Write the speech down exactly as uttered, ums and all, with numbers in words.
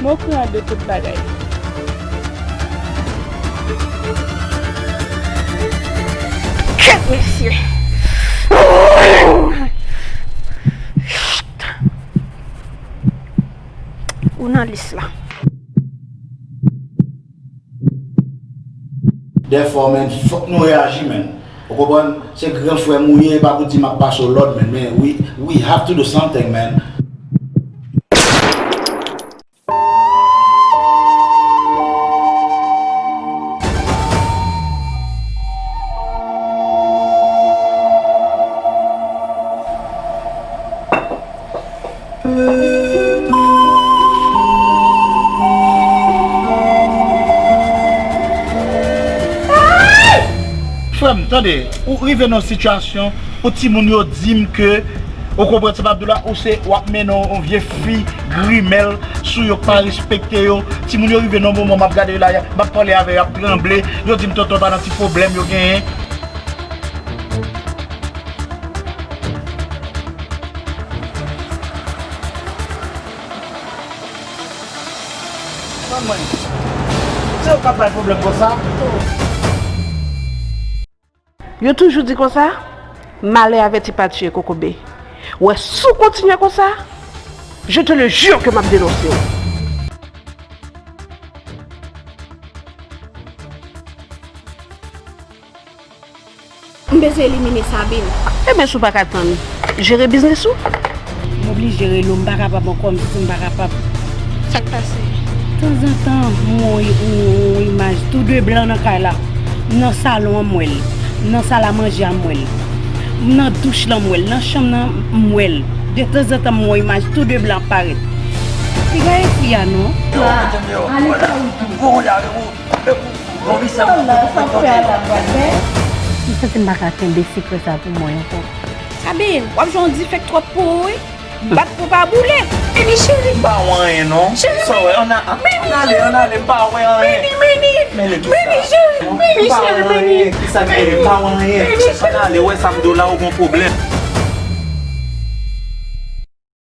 Mwen okouran de tout bagay. Kèt mesye! Ou nan lis la. Dèfò, man, fòk nou reyaji, man. Ou konprann? Se gran frè m ou ye, e pa pou di m ap pase w lòd, man. Men, we, we have to do something, man. Frè m, tande, ou rive nan yon sitiyasyon ou timoun yo di m ke, ou konprann sa m ap di w la, ou se, w ap mennen yon, yon vye fi grimèl sou yo k pa respekte yo. Timoun yo rive nan yon moman m ap gade yo la, m ap pale avè yo, y ap tranble. Yo di m tonton pa nan ti pwoblèm yo genyen. Manman, se yo k ap bay pwoblèm konsa. Yo toujou di konsa, malè avèti pa tiye kokobe. Wè, si w kontinye konsa, je te le jure ke m ap denonse w. M bezwen elimine Sabine. Ebyen, si w pa ka tann, jere biznis ou. M oblije rele w, m pa kapab ankò, m santi m pa kapab. Sa k pase? Tanzantan, m wè yon, yon, yon imaj tou de blan nan kay la. M nan salon an, m wè l. M nan sal a manje a, m wè l. M nan douch lan, m wè l. Nan chanm nan, m wè l. De tanzantan, m wè yon imaj tou de blan ap parèt. Piga e fi a, non. Yo, ale pa ou tou. Bon, y a, bon, bon, bon, bon, bon, bon, bon, bon, bon, bon. M santi m pa ka kenbe sekrè sa pou mwen ankò. Sabine, w ap jwenn yon dife k twòp pou ou, wi. Bat pou pa boule. Mini cheri. M pa wè anyen, non. Cheri, sa w wè, ann a-, ann ale, ann ale, m pa wè anyen. Mini, mini. Mini, cheri. Mini, cheri, mini. Kisa, mini? M pa wè anyen. Ann ale, wè sa m di w la, ou gon pwoblèm.